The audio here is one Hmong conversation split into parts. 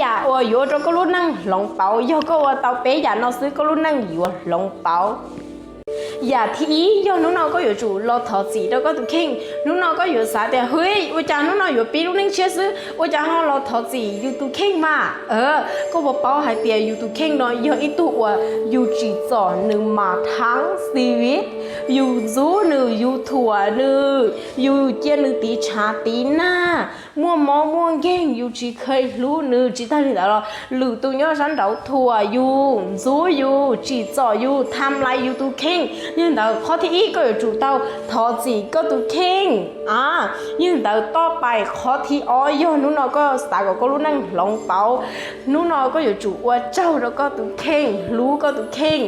Yam uas yuav ua rau koj lub neej hloov pauv, yog koj ua tau peb yam no xwb koj lub neej yuav hloov pauv. Yam thib ib, yog hnub no koj yuav tsum los thov txim rau koj tus kheej. Hnub no koj yuav xav tias, hwj, ua cas hnub no yuav pib lub neej tshiab xwb, ua cas ho los thov txim yus tus kheej mas? Koj puas paub hais tias yus tus kheej no yog ib tug uas yus tsim txom nws mas thab xis, yus ntxub nws, yus thuam nws, yus cia nws tiv tshav tiv nag, muaj mob muaj nkeeg, yus tsis kheev hlub nws. Tsis tag li ntawd los lwm tus nyob sab nraud thuam yus, ntxub yus, tsim txom yus, tham lais yus tus kheej. Yog li ntawd qhov thib ib koj yuav tsum tau thov txim koj tus kheej. Yog li ntawd toj pais qhov thib ob, yog hnub no koj xav kom koj lub neej hloov pauv, hnub no koj yuav tsum ua tsaug rau koj tus kheej, hlub koj tus kheej.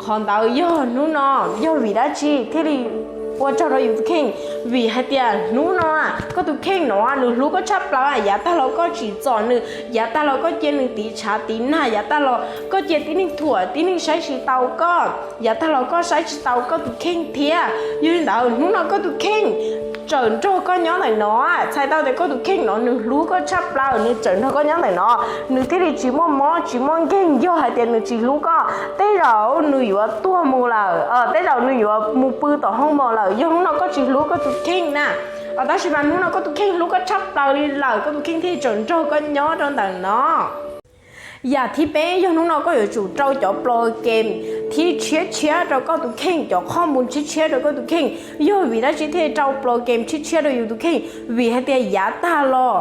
Qhov ntawd yog hnub no, yog vim dab tsi thiaj li ua tsaug rau yus tus kheej? Vim hais tias hnub no koj tus kheej no nws hlub koj tshaj plaws. Yav tag los koj tsim txom nws, yav tag los koj cia nws tiv tshav tiv nag, yav tag los koj cia tib neeg thuam, tib neeg saib tsis taus koj, yav tag los koj saib tsis taus koj tus kheej thiab. Yog li ntawd hnub no koj tus kheej tseem nrog koj nyob ntawm no, txhais tau tias koj tus kheej no nws hlub koj tshaj plaws, nws tseem nrog koj nyob ntawm no, nws thiaj li tsis muaj mob tsis muaj nkeeg. Yog hais tias nws tsis hlub koj, tej zaum nws yuav tuag mus lawm, tej zaum nws yuav mus pw tom hoo mos lawm, yog hnub no koj tsis hlub koj tus kheej na. Tab sis mas hnub no koj tus kheej hlub koj tshaj plaws li lawm, koj tus kheej thiaj tseem nrog koj nyob rau ntawm no. Yam thib peb, yog hnub no koj yuav tsum rau cov plo kem thib tshiab tshiab rau koj tus kheej, cov qhov mus tshiab tshiab rau koj tus kheej. Yog vim dab tsi thiaj rau plo kem tshiab tshiab rau yus tus kheej? Vim hais tias yav tag los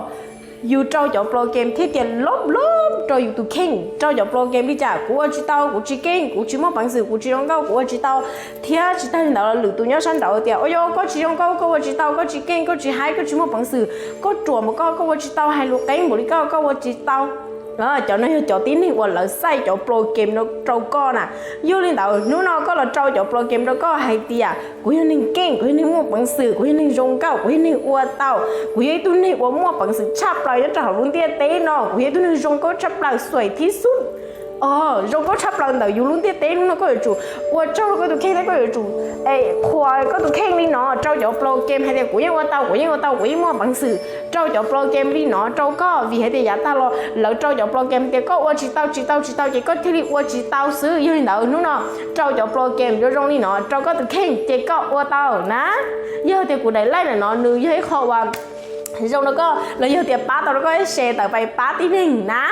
yus rau cov plo kem thiab tias lob lob rau yus tus kheej, rau cov plo kem li cas, kuv ua tsis tau, kuv tsis keej, kuv tsis muaj peev xwm, kuv tsis zoo nkauj, kuv ua tsis tau. Thiab tsis tag li ntawd los lwm tus nyob sab nraud tias, o yog koj tsis zoo nkauj, koj ua tsis tau, koj tsis keej, koj tsis haib, koj tsis muaj peev xwm, koj ruam npaum koj, koj ua tsis tau, hais lus qeeb npaum li koj, koj ua tsis tau. Cov no yog cov tib neeg uas lawv xaij cov plo kem no rau koj na. Yog li ntawd hnub no koj los rau cov plo kem rau koj hais tias, kuv yog neeg keej, kuv yog neeg muaj peev xwm, kuv yog neeg zoo nkauj, kuv yog neeg ua tau, kuv yog ib tug neeg uas muaj peev xwm tshaj plaws nyob rau hauv lub ntiaj teb no, kuv yog ib tug neeg zoo nkauj tshaj plaws xuaim thib xub, zoo nkauj tshaj plaws ntawm yus lub ntiaj teb. Hnub no koj yuav tsum ua tsaug rau koj tus kheej thiab koj yuav tsum qhuas koj tus kheej li no, rau cov plo kem hais tias, kuv yeej ua tau, kuv yeej ua tau, kuv yeej muaj peev xwm. Rau cov plo kem li no rau koj, vim hais tias yav tag los lawv rau cov plo kem tias koj ua tsis tau, tsis tau, tsis tau, ces koj thiaj li ua tsis tau xwb. Yog li ntawd hnub no rau cov plo kem zoo zoo li no rau koj tus kheej ces koj ua tau na. Yog tias kuv daim like ntawm no nws yog ib qho uas zoo rau koj los yog tias pab tau rau koj ib se tawm pais pab tib neeg na.